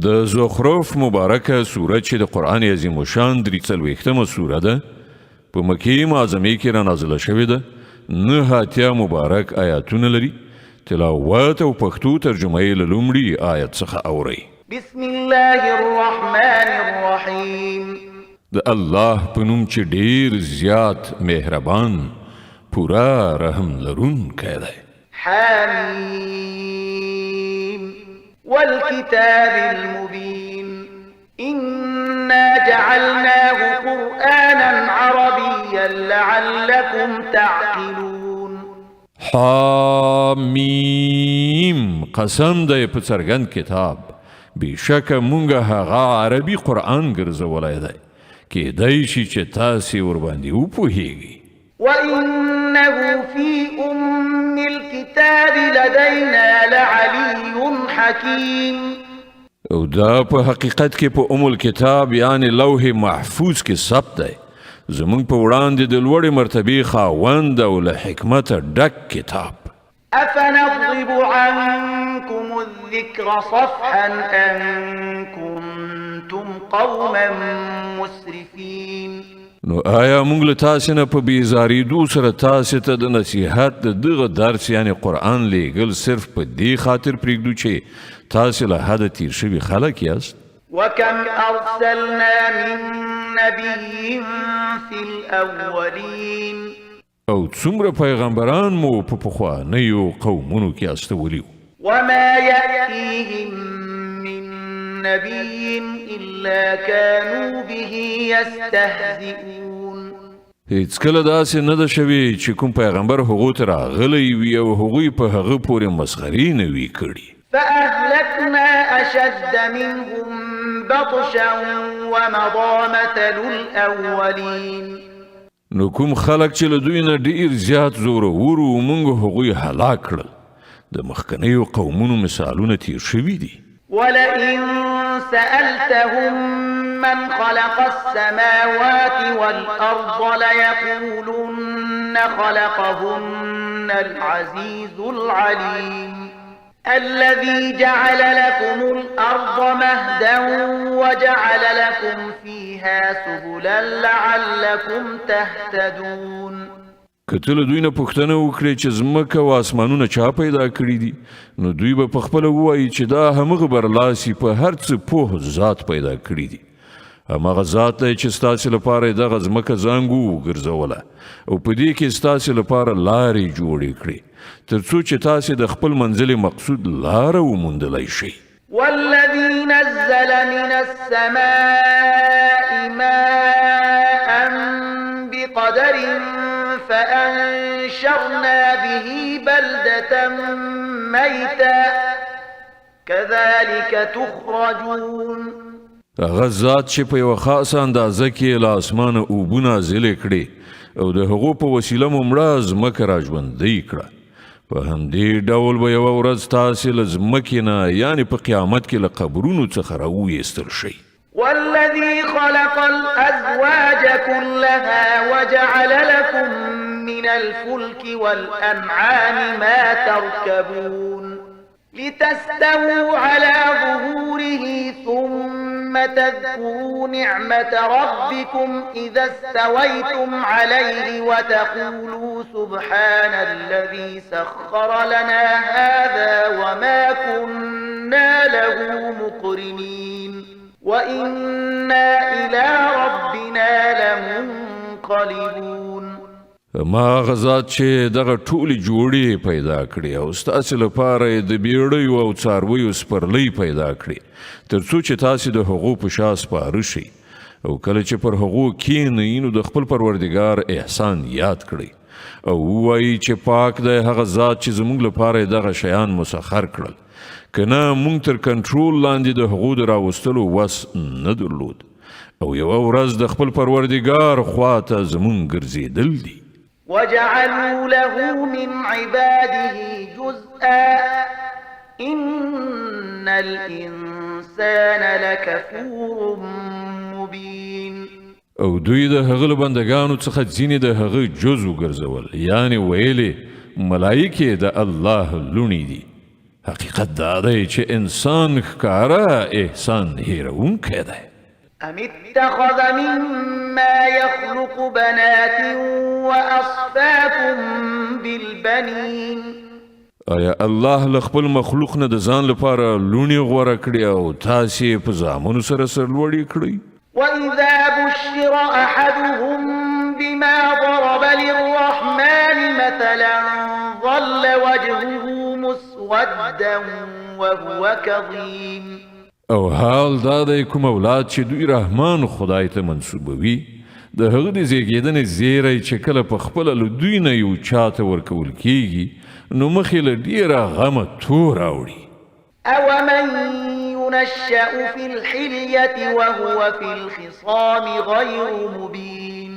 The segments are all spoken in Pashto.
د زخرف مبارکه سوره چې د قرآن عظیم الشان درې څلوېښتمه سوره ده، په مکې معظمې کې را نازله شوې ده، 89 مبارک آیاتونه لري. تلاوت او پښتو ترجمه یې له لومړي آیت څخه اورئ. بسم الله الرحمن الرحیم. د الله په نوم چې ډیر زیات مهربان، پوره رحم لرونکی دی. حامیم والكتاب المبين. إنا جعلناه قرآنا عربيا لعلكم تعقلون. حامیم، قسم دی په څرګند کتاب، بېشکه مونږ هغه عربي قرآن ګرځولی دی، کېدای شي چې تاسې ورباندې وپوهیږئ. وإنه في أم الكتاب لدينا لعلي حكيم. او دا په حقیقت کې په ام الکتاب یعنی لوح محفوظ کې ثبت دی، زمونږ په وړاندې د لوړې مرتبې خاوند او له حکمته ډک کتاب. أفنضرب عنكم الذكر صفحا أن كنتم قوما مسرفين. نو آیا مونږ له تاسې نه په بیزاریدو سره تاسې ته د نصیحت د دغه درس یعنی قرآن لیږل صرف په دې خاطر پرېږدو چې تاسې له حده تیر شوي خلک یاست؟ وكم أرسلنا من نبي في الأولين. او څومره پیغمبران مو په پخوانیو قومونو کې استولي وو. وما يأتيهم من نبي إلا كانوا به يستهزئون. هیڅکله داسې نه ده شوې چې کوم پیغمبر هغو ته راغلی وي او هغوی په هغه پورې مسخرې نه وي کړي. فأهلكنا أشد منهم بطشا ومضى مثل الأولين. نو کوم خلک چې له دوی نه ډیر زیات زورور وو، موږ هغوی هلاک کړل. د مخکنیو قومونو مثالونه تیر شوي دي. ولئن سألتهم من خلق السماوات والأرض ليقولن خلقهن العزيز العليم الذي جعل لكم الأرض مهدا وجعل لكم فيها سبلا لعلكم تهتدون. که ته له دوی نه پوښتنه وکړې چې ځمکه او اسمانونه چا پیدا کړي دي، نو دوی به پخپله ووایي چې دا همغه برلاسي په هر څه پوه ذات پیدا کړي دي. همغه ذات دی چې ستاسې لپاره یې دغه ځمکه زانګو وګرځوله او په دې کې ستاسې لپاره لارې جوړې کړې، تر څو چې تاسې د خپل منزل مقصود لاره وموندلی شئ. والذي نزل من السماء ماء بقدر فأنشرنا به بلدة ميتا كذلك تخرجون. هغه ذات چې په یوه خاصه اندازه کې له اسمانه اوبه نازلې کړې او د هغو په وسیله مو مړه ځمکه را ژوندۍ کړه، په همدې ډول به یوه ورځ تاسې له ځمکې نه یعنې په قیامت کې له قبرونو څخه راویستل شئ. والذي خلق الأزواج كلها وجعل لكم من الفلك والأنعام ما تركبون لتستووا على ظهوره ثم تذكروا نعمة ربكم إذا استويتم عليه وتقولوا سبحان الذي سخر لنا هذا وما كنا له مقرنين وإنا إلى ربنا لمنقلبون. ما هغه ذات چې دغه ټولې جوړې پیدا کړې او ستاسې لپاره یې د بیړیو او څارویو سپرلۍ پیدا کړې، تر څو چې تاسې د هغو په شا سپاره شئ او کله چې پر هغو کښېنئ نو د خپل پروردګار احسان یاد کړئ او ووایئ چې پاک دی هغه ذات چې زموږ لپاره یې دغه شیان مسخر کړل، که نه موږ تر کنټرول لاندې د هغو د راوستلو وس نه درلود، او یوه ورځ د خپل پروردګار خواته زموږ ګرځېدل دي. وجعلوا له من عباده جزءا إن الإنسان لكفور مبين. او دوی د هغه له بندګانو څخه ځینې د هغه جز وګرځول، یعنې ویلې ملایکې د الله لوڼې دي. حقیقت دا دی چې انسان ښکاره احسان هیرونکی دی. ام اتخذ مما يخلق بنات واصفاكم بالبنين؟ آیا الله له خپل مخلوق نه د ځان لپاره لوڼې غوره کړې او تاسې په زامنو سره سرلوړي کړئ؟ وإذا بشر أحدهم بما ضرب للرحمن مثلا ظل وجهه مسودا وهو كظيم. او حال دا دی کوم اولاد چې دوی رحمان خدای ته منسوبوي، د هغه د زیږېدنې زیری چې کله په خپله له دوی نه یو چاته ورکول کیږي، نو مخ یې له ډېره غمه تور اوړي. أومن ينشأ في الحلية وهو في الخصام غير مبين؟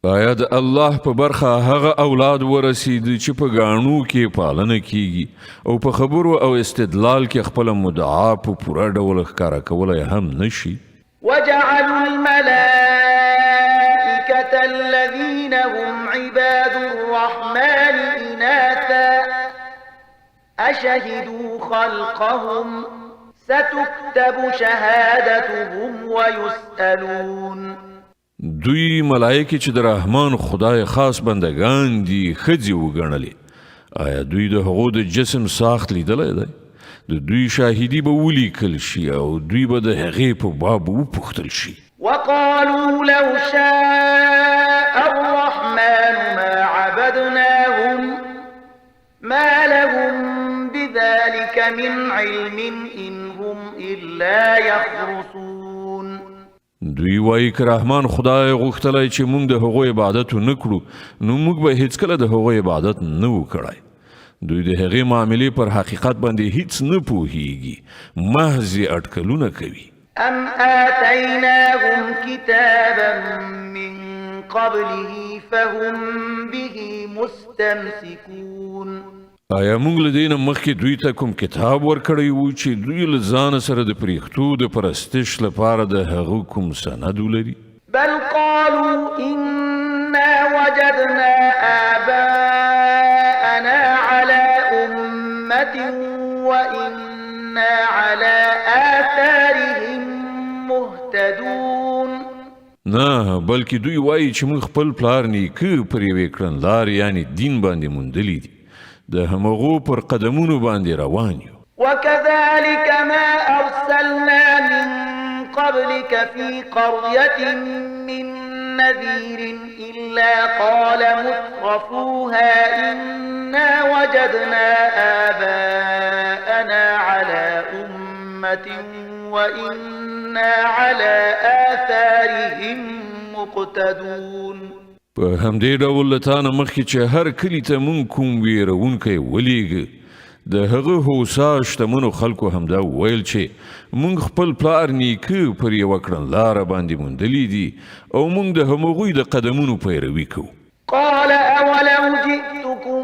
آیا د الله په برخه هغه اولاد ورسید چې په ګاڼو کې پالنه کیږي او په خبرو او استدلال کې خپله مدعا په پوره ډول ښکاره کولی هم نشي؟ وجعلوا الملائكة الذين هم عباد الرحمن إناثا أشهدوا خلقهم ستكتب شهادتهم ويسألون. دوی ملائکې چې د رحمان خدای خاص بندگان دي ښځې وګڼلې. آیا دوی د هغو د جسم ساخت لیدلی دی؟ د دوی شاهدي به ولیکل شي او دوی به د هغې په باب وپوښتل شي. وقالوا لو شاء الرحمن ما عبدناهم ما لهم بذلك من علم إن هم إلا يخرصون. دوی وایي که رحمان خدای غوښتلی چې موږ د هغو عبادت ونه کړو، نو موږ به هیڅکله د هغو عبادت نه وو کړی. دوی د هغې معاملې پر حقیقت باندې هیڅ نه پوهیږي، محض یې اټکلونه کوي. ام آتیناهم کتابا من قبله فهم به مستمسکون. آیا موږ له دې نه مخکې دوی ته کوم کتاب ورکړی وو چې دوی له ځانه سره د پرېښتو د پرستش لپاره د هغه کوم سند ولري؟ بل قالوا إنا وجدنا آباءنا على أمة وإنا على آثارهم مهتدون. نه، بلکې دوی وایي چې موږ خپل پلار نیکه پر یوې کړنلارې یعنې دین باندې موندلي دي، د همغو پر قدمونو باندې روان یو. وكذلك ما أرسلنا من قبلك في قرية من نذير إلا قال مترفوها إنا وجدنا آباءنا على أمة وإنا على آثارهم مقتدون. په همدې ډول له تا نه مخکې چې هر کلي ته مونږ کوم ویرونکی ولیږه، د هغه هوسا شتمنو خلکو همدا وویل چې مونږ خپل پلار نیکه پر یوه کړنلاره باندې موندلي دي او مونږ د همغوی د قدمونو پیروي کوو. قال أولو جئتكم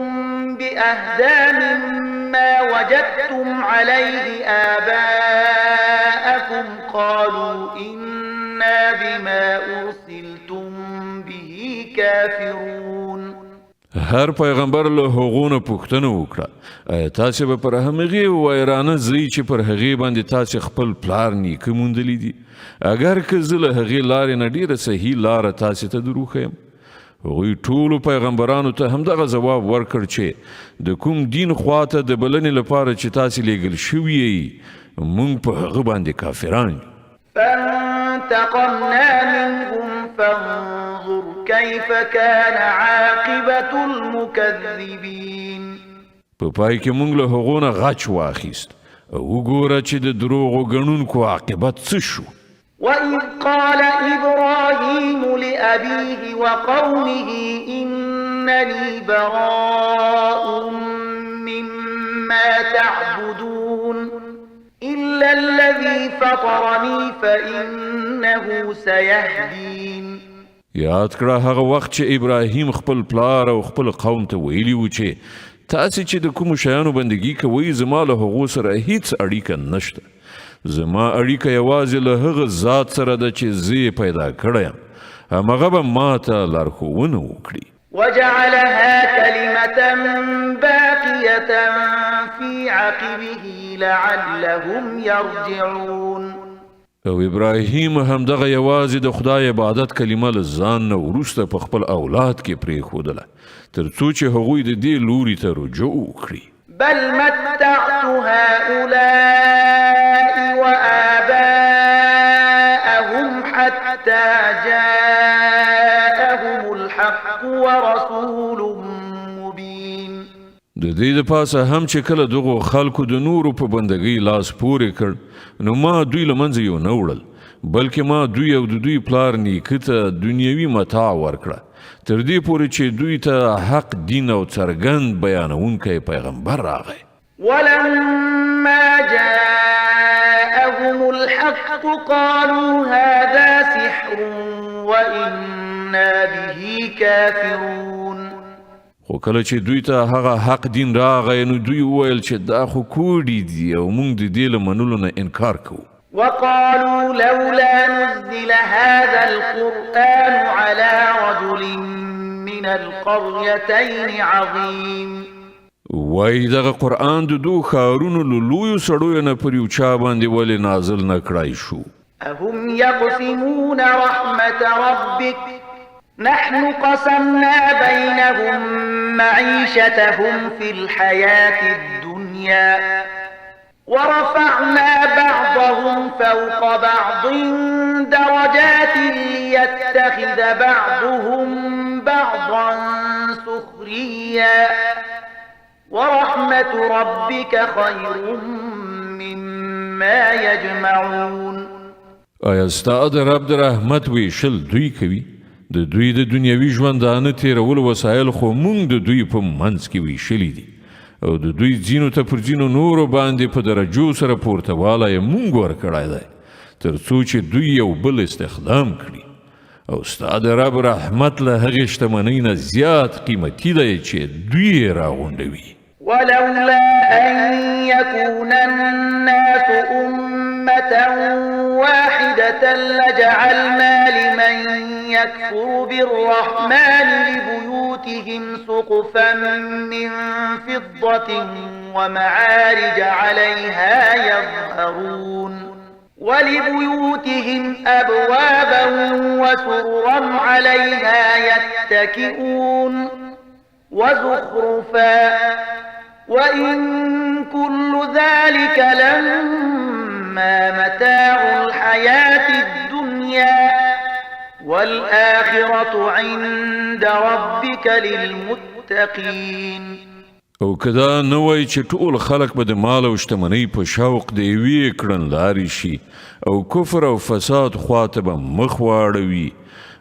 بأهدى مما وجدتم عليه آباءكم قالوا إنا بما أرسلتم به كافرون. هر پیغمبر له هغو نه پوښتنه وکړه، آیا تاسې به پر همغې ویرانه ځئ چې پر هغې باندې تاسې خپل پلار نیکه موندلي دي؟ اګر که زه له هغې لارې نه ډېره صحیح لاره تاسې ته در وښیم. هغوی ټولو پیغمبرانو ته همدغه ځواب ورکړ چې د کوم دین خواته د بلنې لپاره چې تاسې لیږل شوي یئ، موږ په هغه باندې کافران یو. فانتقمنا منهم فانظر كيف كان عاقبة المكذبين. په پای کې موږ له هغو نه غچ واخیست او وګوره چې د دروغو ګڼونکو عاقبت څه شو. وإذ قال إبراهيم لأبيه وقومه إنني براء مما تعبدون إلا الذي فطرني فإنه سيهدين. یاد کړه هغه وخت چې ابراهیم خپل پلار او خپل قوم ته ویلي وو چې تاسې چې د کومو شیانو بندګي کوئ، زما له هغو سره هیڅ اړیکه نشته. زما اړیکه یوازې له هغه ذات سره ده چې زه یې پیدا کړی یم، همغه به ما ته لارښوونه وکړي. وجعلها كلمة باقية في عقبه لعلهم يرجعون. او ابراهیم هم دغه یوازې د خدای عبادت کلمه له ځان نه وروسته په خپل اولاد کې پرېښودله، تر څو چې هغوی د دې لوري ته رجوع وکړي. بل متعت هؤلاء وآباءهم حتى جاءهم الحق ورسول مبين. د دې د پاسه هم چې کله دغو خلکو د نورو په بندګۍ لاس پورې کړ، نو ما دوی له منځه یو نه وړل، بلکې ما دوی او د دوی پلار نیکه ته دنیوي متاع ورکړه، تر دې پورې چې دوی ته حق دین او څرګند بیانوونکی پیغمبر راغی. ولما جاءهم الحق قالوا هذا سحر وإنا به كافرون. خو کله چې دوی ته هغه حق دین راغی، نو دوی وویل چې دا خو کوډې دي او موږ د دې له منلو نه انکار کوو. وقالوا لولا نزل هذا القرآن على رجل من القريتين عظيم. وایي دغه قرآن د دوو ښارونو له لویو سړیو نه پر یو چا باندې ولې نازل نه کړای شو؟ أهم يقسمون رحمة ربك نحن قسمنا بينهم معيشتهم في الحياة الدنيا ورفعنا بعضهم فوق بعض درجات ليتخذ بعضهم بعضا سخريا ورحمة ربك خير مما يجمعون. آیا ستا د رب د رحمت ویشل دوی کوي؟ د دوی د دنیوي ژوندانه تېرولو وسایل خو موږ د دوی په منځ کې ویشلي دي، او د دوی ځینو ته پر ځینو نورو باندې په درجو سره پورته والی یې موږ ورکړی دی، تر څو چې دوی یو بل استخدام کړي. او ستا د رب رحمت له هغې شتمنۍ نه زیات قیمتي دی چې دوی یې راغونډوي. ولولا أن يكون الناس أمة واحدة لجعلنا لمن يكفر بالرحمن لبيوتهم سقفا من فضة ومعارج عليها يظهرون ولبيوتهم أبوابا وسررا عليها يتكئون وزخرفا وإن كل ذلك لما متاع الحياة الدنيا والآخرة عند ربك للمتقين. او که دا نه وای چې ټول خلک به د مال او شتمنۍ په شوق د یوې کړنلارې شي او کفر او فساد خواته به مخ واړوي،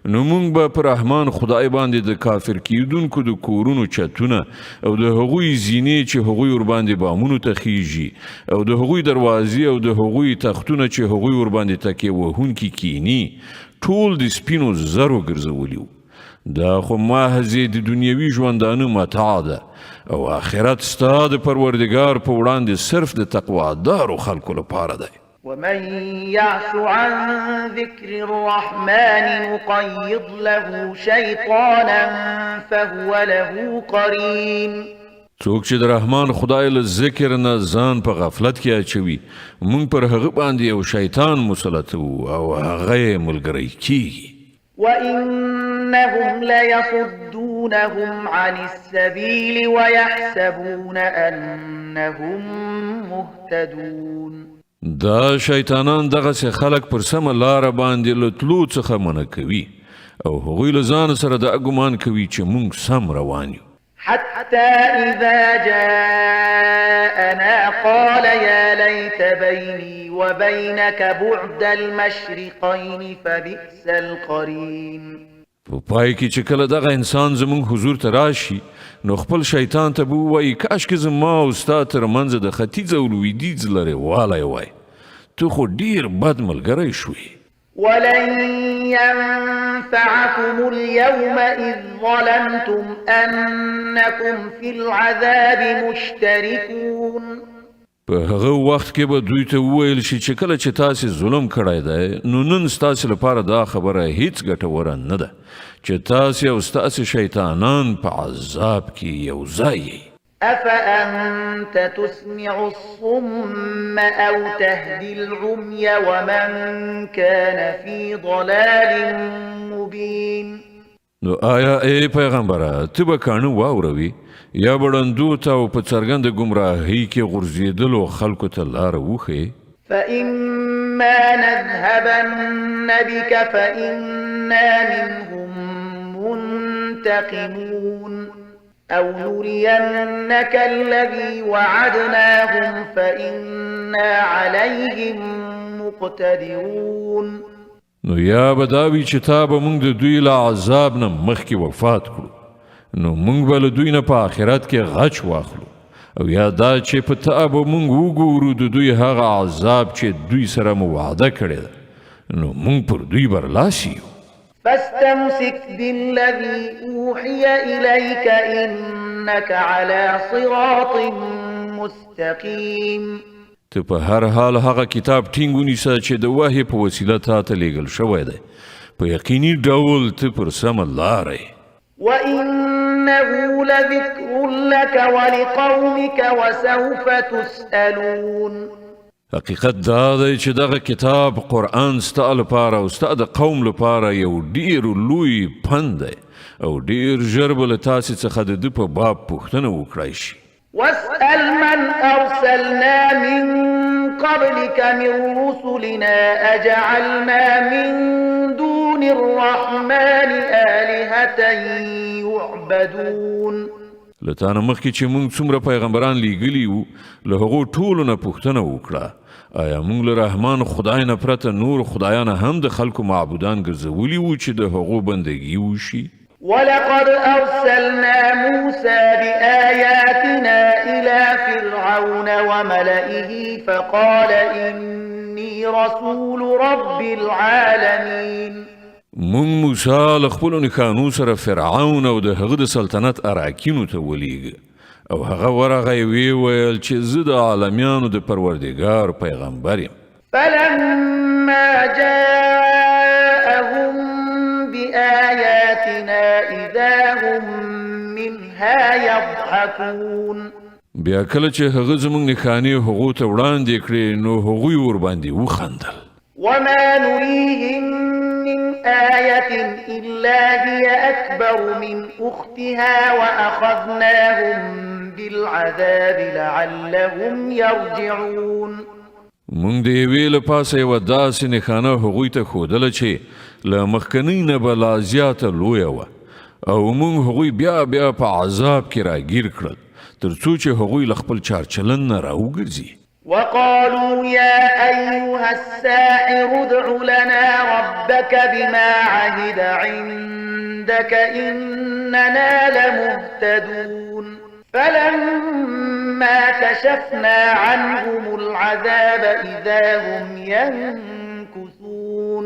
نو موږ به پر رحمان خدای باندې د کافر کیدونکو د کورونو چتونه او د هغوی زینې چې هغوی ورباندې بامونو ته خیژي او د هغوی دروازې او د هغوی تختونه چې هغوی ورباندې تکیه وهونکي کیني، ټول د سپینو زرو ګرځولي وو. دا خو محض د دنیوي ژوندانه متاع ده، او آخرت ستا د پروردګار په وړاندې صرف د تقوادارو خلکو لپاره دی. ومن يعش عن ذكر الرحمن نقيض له شيطانا فهو له قرين. څوک چې د رحمان خدای له ذکر نه ځان په غفلت کې اچوي، موږ پر هغه باندې یو شیطان مسلطوو او هغه یې ملګری کیږي. وإنهم ليصدونهم عن السبيل ويحسبون أنهم مهتدون. دا شیطانان دغسې خلک پر سمه لاره باندې له تلو څخه منع کوي، او هغوی له ځان سره دا ګمان کوي چې موږ سم روان یو. حتى إذا جاءنا قال يا ليت بيني وبينك بعد المشرقين فبئس القرين. په پای کې چې کله دغه انسان زموږ حضور ته راشي، نو خپل شیطان ته به ووایي کاشکې زما او ستا تر منځ د ختیځ او لویدیځ لرې والی وای، ته خو ډیر بد ملګری شوې. ولن ينفعكم اليوم إذ ظلمتم أنكم في العذاب مشتركون. په هغه وخت کې به دوی ته وویل شي چې کله چې تاسې ظلم کړی دی، نو نن ستاسې لپاره دا خبره هیڅ ګټوره نه ده چې تاسې او ستاسې شیطانان په عذاب کې یو ځای یئ. أفأنت تسمع الصم أو تهدي العمي ومن كان في ضلال مبين. نو آیا ای پیغمبره، ته به کاڼه واوروي یا به ړندو ته او په څرګنده ګمراهۍ کې غورځېدلو خلکو ته لاره وښیې؟ فإما نذهبن بك فإنا منهم منتقمون أو نرينك الذي وعدناهم فإنا عليهم مقتدرون. نو یا به دا وي چې تا به موږ د دوی له عذاب نه مخکې وفات کړو، نو موږ به له دوی نه په آخرت کې غچ واخلو، او یا دا چې په تا به موږ وګورو د دوی هغه عذاب چې دوی سره مو وعده کړې ده، نو موږ پر دوی برلاسي یو. فاستمسك بالذي أوحي إليك إنك على صراط مستقيم. ته په هر حال هغه کتاب ټینګ ونیسه چې د وحی په وسیله تا ته لیږل شوی دی، په یقیني ډول ته پر سمه لاره یې. وإنه لذكر لك ولقومك وسوف تسألون. حقیقت دا دی چې دغه کتاب قرآن ستا لپاره او ستا د قوم لپاره یو ډیر لوی پند دی، او ډیر ژر به له تاسې څخه د ده په باب پوښتنه وکړای شي. واسأل من أرسلنا من قبلك من رسلنا أجعلنا من دون الرحمن آلهة يعبدون. له تا نه مخکې چې موږ څومره پیغمبران لیږلي وو، له هغو ټولو نه پوښتنه وکړه، آیا موږ له رحمان خدای نه پرته نور خدایان هم د خلکو معبودان ګرځولي وو چې د هغو بندګي وشي؟ ولقد أرسلنا موسى بآياتنا إلى فرعون وملئه فقال إني رسول رب العالمين. موږ موسی له خپلو نښانو سره فرعون او د هغه د سلطنت اراکینو ته ولیږه، او هغه ورغی ویې ویل چې زه د عالمیانو د پروردګار پیغمبر یم. فلما جاءهم بآياتنا إذا هم منها يضحكون. بیا کله چې هغه زموږ نښانې هغو ته وړاندې کړې، نو هغوی ورباندې وخندل. وما نريهم من آية إلا هي أكبر من أختها وأخذناهم بالعذاب لعلهم يرجعون. موږ د یوې له پاسه یوه داسې نښانه هغوی ته ښودله چې له مخکنۍ نه به لا زیاته لویه وه، او موږ هغوی بیا بیا په عذاب کې راګیر کړل تر څو چې هغوی له خپل چارچلن نه راوګرځي. وقالوا يا أيها الساحر ادع لنا ربك بما عهد عندك إننا لمهتدون. فلما كشفنا عنهم العذاب إذا هم ينكثون.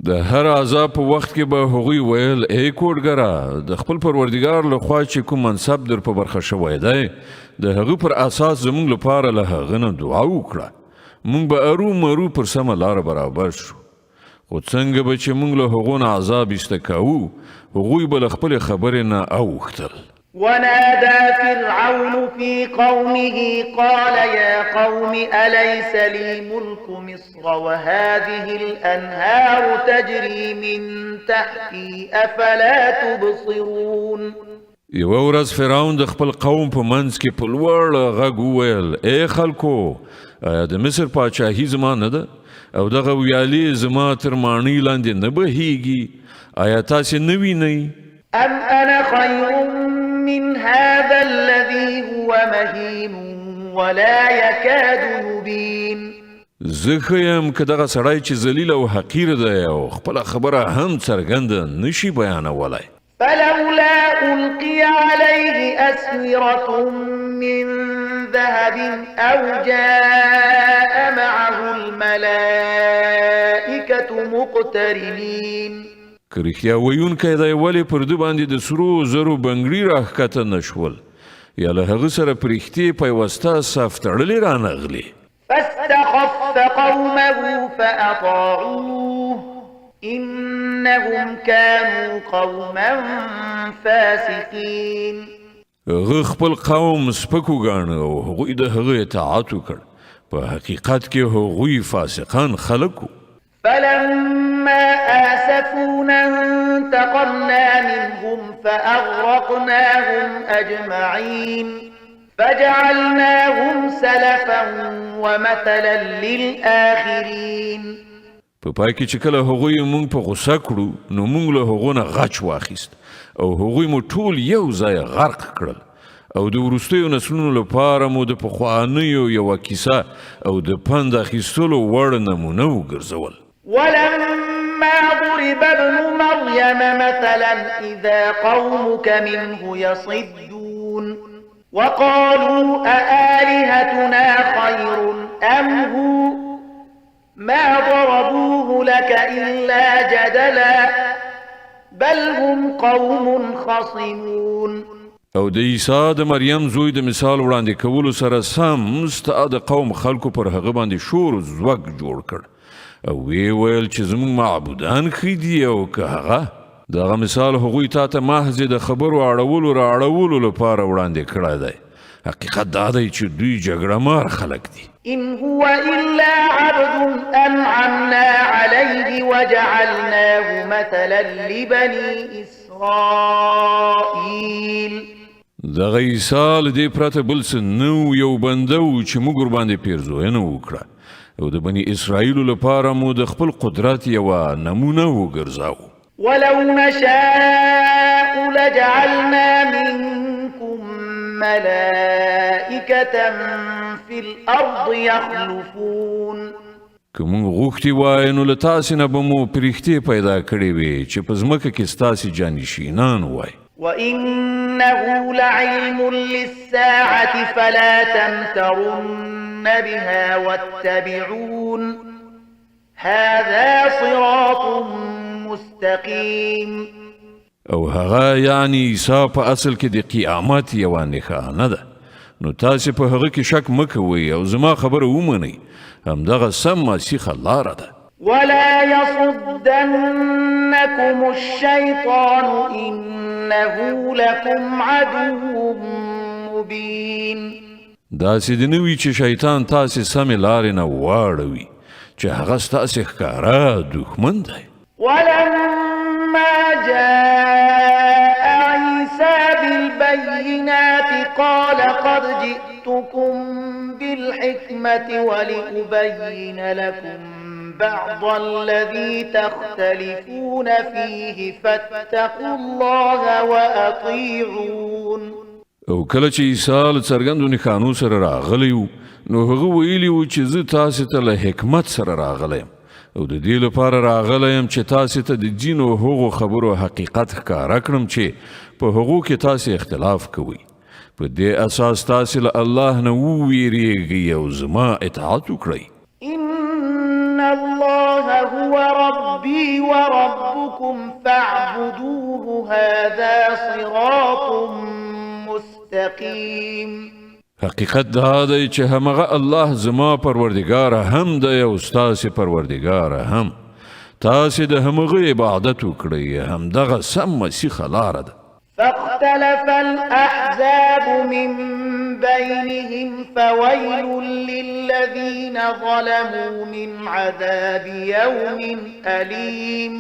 د هر عذاب په وخت کې به هغوی ویل، ای کوډګره، د خپل پروردګار له خوا چې کوم منصب در په برخه شوی دی، د هغه پر اساس زموږ لپاره له هغه نه دعا وکړه، موږ به ارو مرو پر سمه لاره برابر شو. خو څنګه به چې موږ له هغو نه عذاب ایسته کوو، هغوی به له خپلې خبرې نه اوښتل. ونادى فرعون في قومه قال يا قوم أليس لي ملك مصر وهذه الأنهار تجري من تحتي أفلا تبصرون. یوه ورځ فرعون د خپل قوم په منځ کې په لوړ غږ وویل، ای خلکو، آیا د مصر پاچاهي زما نه ده او دغه ویالې زما تر ماڼۍ لاندې نه بهیږي؟ آیا تاسې نه وینئ؟ أم أنا خير من هذا الذي هو مهين ولا يكاد يبين. زه ښه یم که دغه سړی چې ذلیل او حقیر دی او خپله خبره هم څرګنده نشي بیانولی. فلولا ألقي عليه أسورة من ذهب أو جاء معه الملائكة مقترنين. که رښتیا ویونکی دی، ولې پر ده باندې د سرو زرو بنګړي راښکته نه شول، یا له هغه سره پرښتې پیوسته صف تړلې رانغلې؟ فاستخف قومه فأطاعوه إنهم كانوا قوما فاسقين. هغه خپل قوم سپک وګاڼه او هغوی د هغه اطاعت وکړ. په حقیقت کې هغوی فاسقان خلک وو. فلما آسفونا انتقمنا منهم فأغرقناهم أجمعين فجعلناهم سلفا ومثلا للآخرين. په پای کې چې کله هغوی مونږ په غوسه کړو، نو مونږ له هغو نه غچ واخیست او هغوی مو ټول یو ځای غرق کړل، او د وروستیو نسلونو لپاره مو د پخوانیو یوه کیسه او د پند اخیستلو وړ نمونه وګرځول. ولما ضرب ابن مريم مثلا إذا قومك منه يصدون وقالوا أآلهتنا خير أم هو ما ضربوه لك إلا جدلا بل هم قوم خصمون. او د عیسی د مریم زوی د مثال وړاندې کولو سره سم ستا د قوم خلکو پر هغه باندې شور و ځوږ جوړ کړ او ویې ویل چې زموږ معبودان ښه دي او که هغه. دغه مثال هغوی تا ته محض د خبرو اړولو را اړولو لپاره وړاندې کړی دی. حقیقت دا دی چې دوی جګړه مار خلک دي. إن هو إلا عبد أنعمنا عليه وجعلناه مثلا لبني إسرائيل. دغه عیسی له دې پرته بل څه نه و، یو بنده و چې موږ ورباندې پیرزوینه وکړه او د بني اسرائیلو لپاره مو د خپل قدرت یوه نمونه وګرځاوه. ولو نشاء لجعلنا منكم ملائكة في الأرض يخلفون. که موږ غوښتي وای نو له تاسې نه به مو پرښتې پیدا کړې وې چې په ځمکه کې ستاسې جانشینان وای. وإنه لعلم للساعة فلا تمترن بها واتبعون هذا صراط مستقيم. او هغه یعنی عیسی په اصل کې د قیامت یوه نښانه ده، نو تاسې په هغه کې شک مه کوئ او زما خبره ومنئ، همدغه سمه سیخه لاره ده. ولا يصدنكم الشيطان إنه لكم عدو مبين. داسې دې نه وي چې شیطان تاسې سمې لارې نه واړوي، چې هغه ستاسې ښکاره دښمن دی. ولما جاء عيسى بالبينات قال قد جئتكم بالحكمة ولأبين لكم بعض الذي تختلفون فيه فاتقوا الله وأطيعون. او کله چې عیسی له څرګندو نښانو سره راغلی و، نو هغه ویلي و چې زه تاسې ته له حکمت سره راغلی یم او د دې لپاره راغلی یم چې تاسې ته د ځینو هغو خبرو حقیقت ښکاره کړم چې په هغو کې تاسې اختلاف کوئ. په دې اساس تاسې له الله نه وویریږئ او زما اطاعت وکړئ. إن الله هو ربي وربكم فاعبدوه هذا صراط مستقيم. حقیقت دا دی چې همغه الله زما پروردګار هم دی او ستاسې پروردګار هم. تاسې د همغه عبادت وکړئ، همدغه سمه سیخه لاره ده. فاختلف الأحزاب من بينهم فويل للذين ظلموا من عذاب يوم أليم.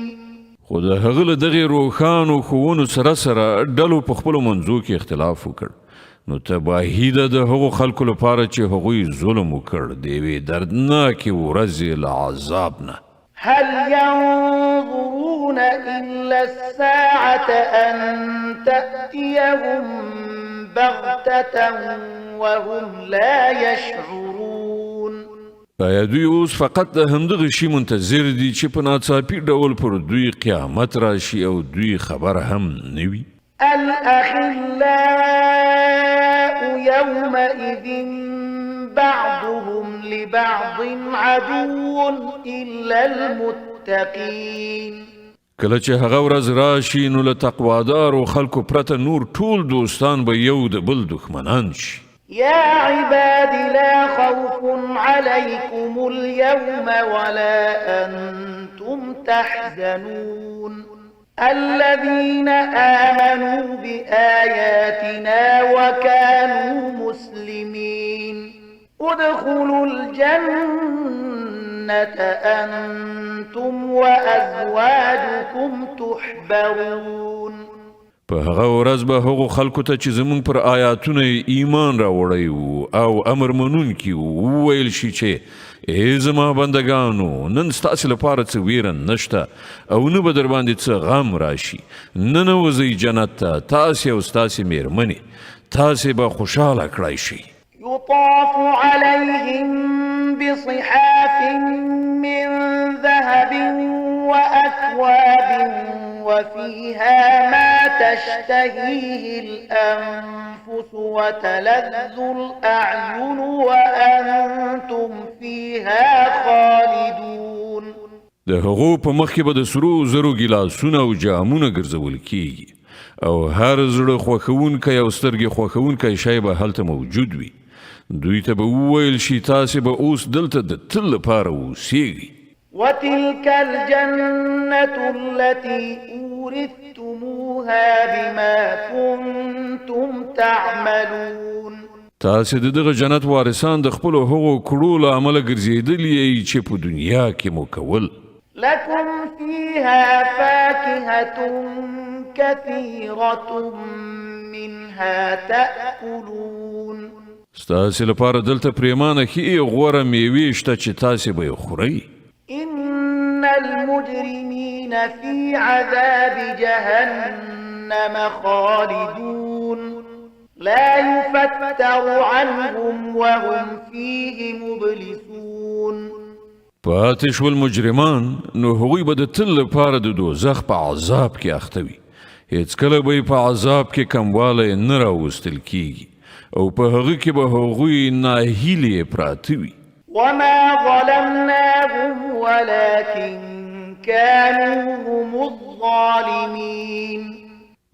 خو د هغه له دغې روښانو ښوونو سره سره ډلو په خپلو منځو کې اختلاف وکړ، نو تباهي ده د هغو خلکو لپاره چې هغوی ظلم وکړ د یوې دردناکې ورځې له عذاب نه. هل ينظرون إلا الساعة أن تأتيهم بغتة وهم لا يشعرون. آیا دوی اوس فقط د همدغه شي منتظر دي چې په ناڅاپي ډول پر دوی قیامت راشي او دوی خبر هم نه وي؟ الأخلاء يومئذ بعضهم لبعض عدو إلا المتقين. کله چې هغه ورځ راشي، نو له تقوادارو خلکو پرته نور ټول دوستان به یو د بل دښمنان شي. يا عباد لا خوف عليكم اليوم ولا أنتم تحزنون. الذين آمنوا بآياتنا وكانوا مسلمين. ادخلوا الجنة أنتم وأزواجكم تحبرون. په هغه ورځ به هغو خلکو ته چې زموږ پر آیاتونو یې ایمان راوړی وو او امر منونکي وو وویل شي چې ای زما بندګانو، نن ستاسې لپاره څه ویره نشته او نه به در باندې څه غم راشي. ننوځئ جنت ته، تاسې او ستاسې میرمنې، تاسې به خوشحاله کړای شئ. يطاف عليهم بصحاف من ذهب وأكواب وفيها ما تشتهيه الأنفس وتلذ الأعين وأنتم فيها خالدون. د هغو په مخ کې به د سرو زرو ګیلاسونه او جامونه ګرځول کیږي او هر زړه خوښوونکی او سترګې خوښوونکی شی به هلته موجود وي. دوی ته به وویل شي تاسې به اوس دلته د تل لپاره اوسیږئ. وتلك الجنة التي أورثتموها بما كنتم تعملون. تاسې د دغه جنت وارثان د خپلو هغو کړو له امله ګرځېدلي یئ چې په دنیا کې مو کول. لكم فيها فاكهة كثيرة منها تأكلون. ستاسې لپاره دلته پریمانه ښې غوره میوې شته چې تاسې به یې خورئ. إن المجرمين في عذاب جهنم خالدون. لا يفتر عنهم وهم فيه مبلسون. پاتې شول مجرمان، نو هغوی به د تل لپاره د دوزخ په عذاب کې اخته وي. هیڅکله به یې په عذاب کې کموالی نه راوستل کیږي او په هغه کې به هغوی ناهیلې پراته وي. وما ظلمناهم ولكن كانوا هم الظالمين.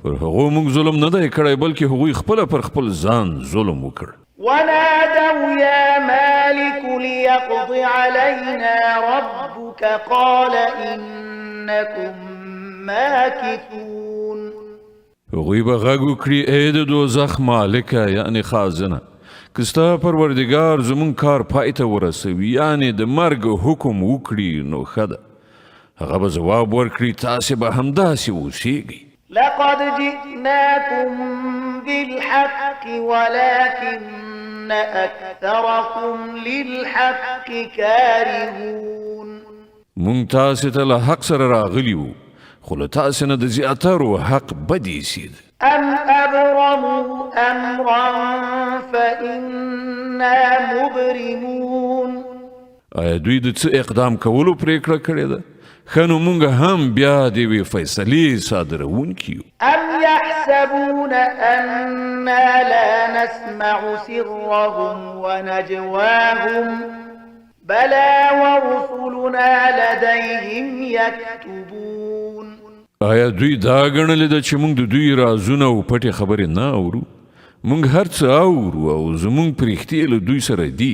پر هغو موږ ظلم نه دی کړی، بلکې هغوی خپله پر خپل ځان ظلم وکړ. ونادوا يا مالك ليقض علينا ربك قال إنكم ماكثون. هغوی به غږ وکړي ای د دوزخ مالکه، یعنې خازنه، که ستا پروردګار زموږ کار پای ته ورسوي، یعنې د مرګ حکم وکړي، نو ښه ده. هغه به ځواب ورکړي تاسې به همداسې اوسیږئ. لقد جئناكم بالحق ولكن أكثركم للحق كارهون. مونږ تاسې ته له حق سره راغلي وو، خو له تاسې نه د زیاترو حق بد ایسېد. أم أبرموا أمرا فإنا مبرمون. آیا دوی د څه اقدام کولو پرېکړه کړې ده؟ ښه نو مونږ هم بیا د یوې فیصلې صادروونکي یو. أم يحسبون أنا لا نسمع سرهم ونجواهم بلى ورسلنا لديهم يكتبون. آیا دوی دا ګڼلې ده چې مونږ د دوی رازونه او پټې خبرې نه اورو؟ مونږ هر څه اورو او زمونږ پرښتې له دوی سره دي،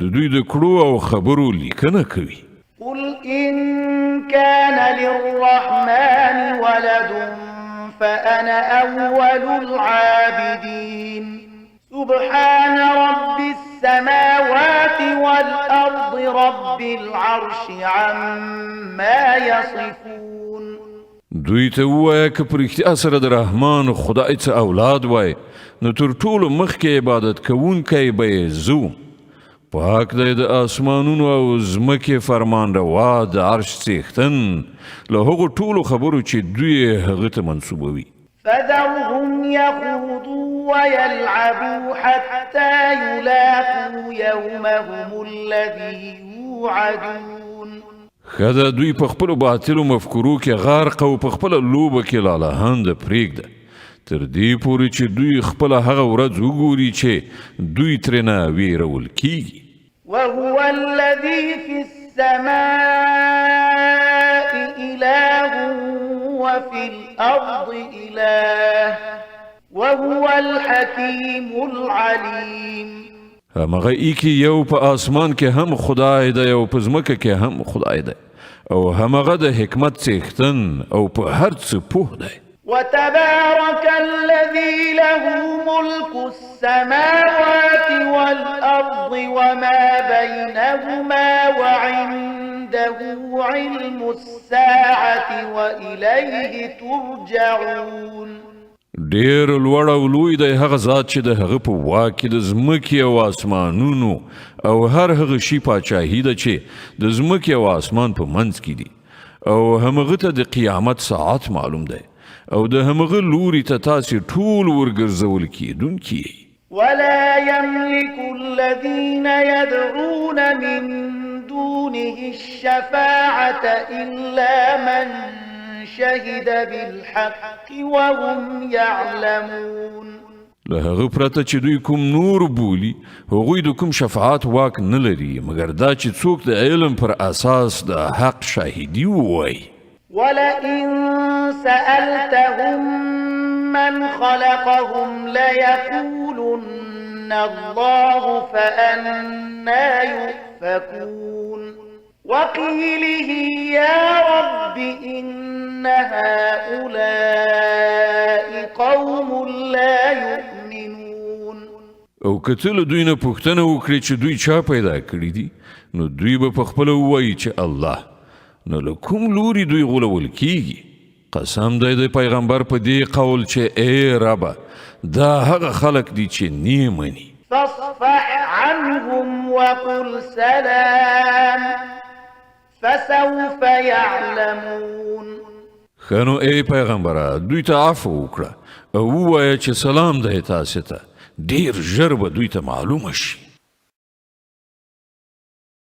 د دوی د کړو او خبرو لیکنه کوي. قل إن كان للرحمن ولد فأنا أول العابدين. سبحان رب السماوات والأرض رب العرش عما يصفون. دوی ته ووایه که په رښتیا سره د رحمان خدای څه اولاد وای، نو تر ټولو مخکې عبادت کوونکی به یې زه وم. پاک دی د آسمانونو او ځمکې فرمان روا، د عرش څښتن، له هغو ټولو خبرو چې دوی یې هغه ته منسوبوي. فذرهم يخوضوا ويلعبوا حتى يلاقوا يومهم الذي يوعدون. ښه ده دوی په خپلو باطلو مفکورو کې غرق او په خپله لوبه کې لالهانده پرېږده، تر دې پورې چې دوی خپله هغه ورځ وګوري چې دوی ترېنه ویرول کیږي. وهو الذي في السماء إله وفي الأرض إله وهو الحكيم العليم. همغه ایکی یو په آسمان کې هم خدای دی او په ځمکه کې هم خدای دی، او همغه د حکمت څښتن او په هر څه پوه دی. وتبارك الذي له ملك السماوات والأرض وما بينهما وعنده علم الساعة وإليه ترجعون. ډیر لوړ او لوی دی هغه ذات چې د هغه په واک کې د ځمکې او آسمانونو او هر هغه شي پاچاهي ده چې د ځمکې او آسمان په منځ کې دي، او همغه ته د قیامت ساعت معلوم دی، او د همغه لوري ته تاسې ټول ورګرځول کېدونکي یئ. ولا يملك الذين يدعون من دونه الشفاعة إلا من شهد بالحق وهم يعلمون. له هغه پرته چې دوی کوم نور بولي، هغوی د کوم شفاعت واک نه لري، مګر دا چې څوک د علم پر اساس د حق شاهدي ووایي. ولئن سألتهم من خلقهم ليقولن الله فأنى يؤفكون. وقيله يا رب إن هؤلاء قوم لا يؤمنون. او که ته له دوی نه پوښتنه وکړې چې دوی چا پیدا کړي دي، نو دوی به په خپله ووایي چې الله. نو له کوم لوري دوی غولول کیږي؟ قسم دی د پیغمبر په دې قول چې ای ربه، دا هغه خلک دي چې نه مني. فاصفح عنهم وقل سلام فسوف يعلمون. ښه نو ای پیغمبره، دوی ته عفو وکړه او ووایه چې سلام دی تاسې ته، ډیر ژر به دوی ته معلومه شي.